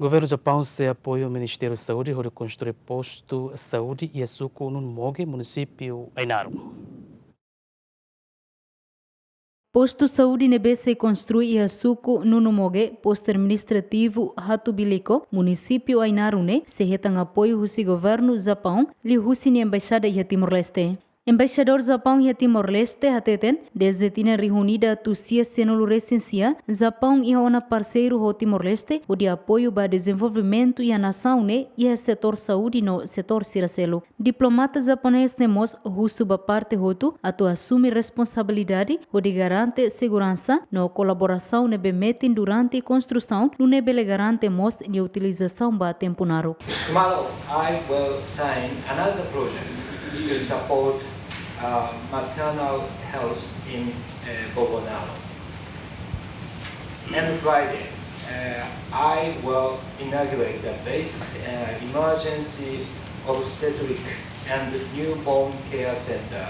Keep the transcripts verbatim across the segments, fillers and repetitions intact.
Governu Japaun sei apoia Ministériu Saúde hodi konstrui postu saúde iha suku Nunmoge, munisípiu Ainaro. Postu saúde ne'ebé sei konstrui iha suku Nunmoge, postu administrativu Hatubiliko, munisípiu Ainaro ne'e, sei hetan apoiu husi governu Japaun, liuhusi nia embaixada iha Timor-Leste. Embaixadór Japaun iha Timor-Leste hateten, dezde tinan rihun ida atus sia sianulu resin sia, Japaun iha ona parseiru ho Timor-Leste, hodi apoiu ba dezenvolvimentu iha nasaun ne'e, iha setór saúde no setór sira seluk. Diplomata japonés ne'e mós husu ba parte hotu atu asume responsabilidade hodi garante seguransa no kolaborasaun ne'ebé metin durante konstrusaun, nune'e bele garante mós nia utilizasaun ba tempu naruk. Tomorrow, I will sign another project to support uh, maternal health in uh, Bobonaro. And Friday, uh, I will inaugurate the basic uh, emergency obstetric and newborn care center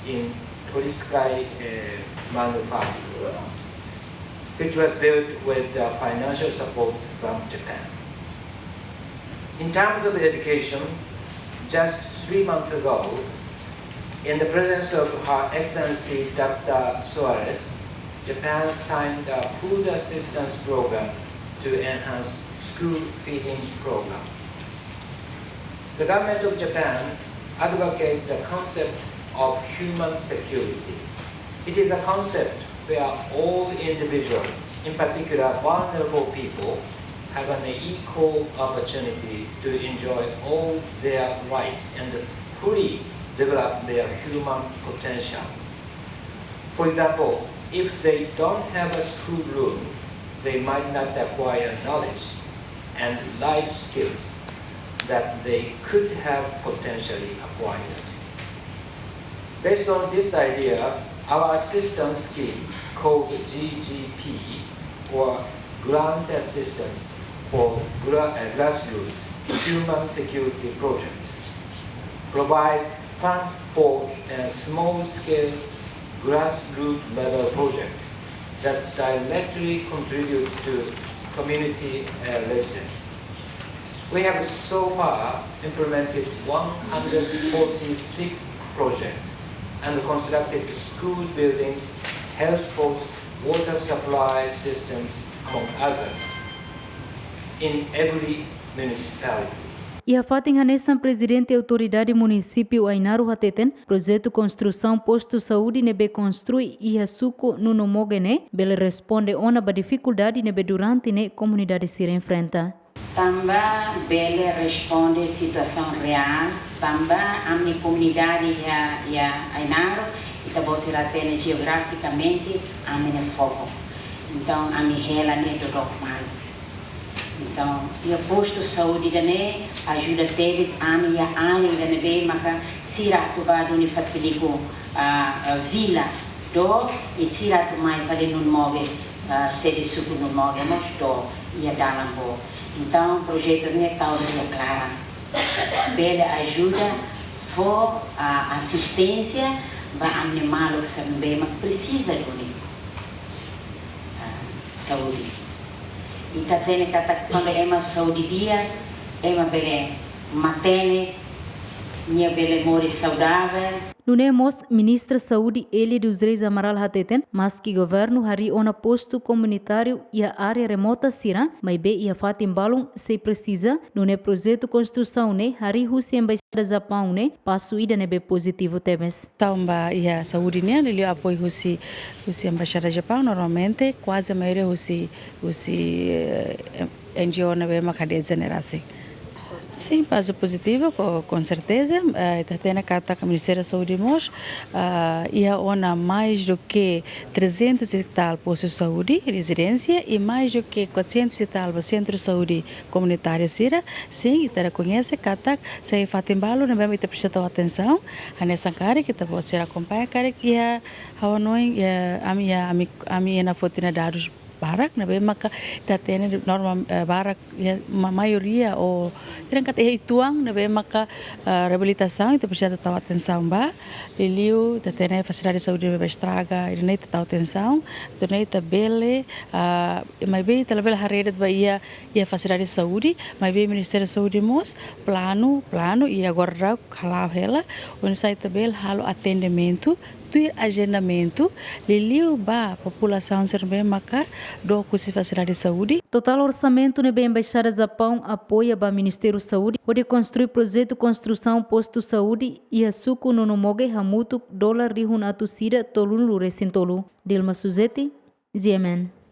in Toriskai uh, Manufacture, which was built with uh, financial support from Japan. In terms of education, just three months ago, in the presence of Her Excellency Doctor Soares, Japan signed a food assistance program to enhance school feeding program. The government of Japan advocates the concept of human security. It is a concept where all individuals, in particular vulnerable people, have an equal opportunity to enjoy all their rights and fully develop their human potential. For example, if they don't have a school room, they might not acquire knowledge and life skills that they could have potentially acquired. Based on this idea, our assistance scheme called G G P, or Grant Assistance for Gra- uh, Grassroots Human Security Project, provides funds for a small-scale grassroots level project that directly contributes to community uh, resilience. We have so far implemented one hundred forty-six projects and constructed schools buildings, health posts, water supply systems, among others, in every municipality. Iha fatin hanesan, Prezidente Autoridade Munisípiu Ainaro hateten, projetu konstrusaun postu saúde ne'ebé konstrui iha suku Nunmoge ne'e bele responde ona ba difikuldade ne'ebé durante ne'e komunidade sira enfrenta. Tanba bele responde situasaun reál, tanba ami-nia komunidade iha, iha Ainaro, ita-boot sira hatene jeografikamente, ami-nia foku. Entaun, ami hela ne'e dodok malu. Entaun, iha postu saúde ida-ne'e ajuda tebes ami iha área ida ne'ebé maka sira atu bá duni fali tiha liku, ah, ah, vila dook, i sira atu mai fali Nunmoge, ah, sede suku Nunmoge mós dook iha dalan boot. Entaun, projetu ne'e tau iha klaran. Bele ajuda fó, ah, asisténsia ba ami-nia maluk sira ne'ebé mak presiza duni, ah, saúde. Ita hatene katak kuandu ema saúde di'ak, ema bele matenek, nia bele moris saudável. Nune'e mós, Ministra Saúde Elia dos Reis Amaral hateten, maski governu harii ona postu komunitáriu iha área remota sira, maibé iha fatin balun sei presiza, nune'e projetu konstrusaun ne'e harii husi Embaixada Japaun ne'e pasu ida ne'ebé pozitivu tebes. Tanba iha saúde nian, liuliu apoiu husi, husi Embaixada Japaun, normalmente, kuaze maioria husi, husi, eh, N G O ne'ebé mak hadi'a iha ne'e rasik. Sin, pasu pozitivu, ko, com certeza. Eh, ita hatene katak Ministériu Saúde mós, ah, iha ona mais do que trezentos e tal postos de saúde, rezidénsia, i mais do que quatrocentos e tal ba sentru saúde komunitáriu sira. Sin, ita rekoñese katak sei fatin balu ne'ebé ita presiza tau atensaun. Hanesan karik ita-boot sira akompaña karik iha, ha'u hanoin, iha, ami, iha, ami, ami iha ona foti ona dadus barak ne'ebé maka ita hatene norma, eh, barak iha ma-, maioria ou terangkat iha uitoan ne'ebé maka, eh, reabilitasaun ita presiza tau atensaun ba. Liuliu ita hatene fasilidade saúde ne'ebé estraga, ida-ne'e ita tau atensaun, ida-ne'e ita bele, ah, maibé ita labele haree de'it ba iha, iha fasilidade saúde, maibé Ministériu Saúde mós planu, planu, i agora daudaun hala'o hela, oinsá ita bele halo atendimentu tuir ajendamentu, liuliu ba populasaun sira ne'ebé maka dook husi fasilidade saúde. Totál orsamentu ne'ebé Embaixada Japaun apoia ba Ministériu Saúde hodi konstrui projetu konstrusaun postu saúde iha suku Nonomoge hamutuk dolar rihun atus ida tolunulu resin tolu. Dilma Suzeti, G M N.